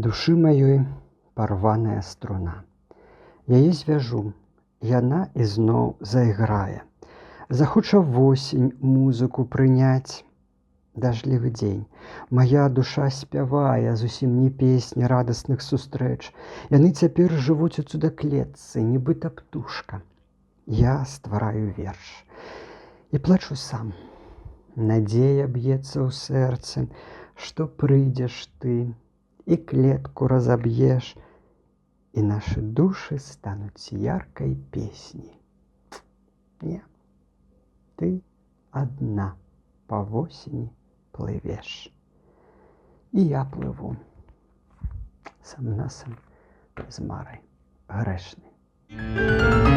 Душы маёй парваная струна. Яе звяжу, яна ізноў зайграе. Захоча восень музыку прыняць. Дажджлівы дзень. Мая душа спявае зусім не песні радасных сустрэч. Яны цяпер жывуць у цудаклетцы, нібыта птушка. Я ствараю верш і плачу сам. Надзея б'ецца ў сэрцы, што прыйдзеш ты і клетку разаб'еш, і нашы душы стануць яркай песняй. Не, ты адна па восені плывеш. І я плыву сам насам з марай грэшнай.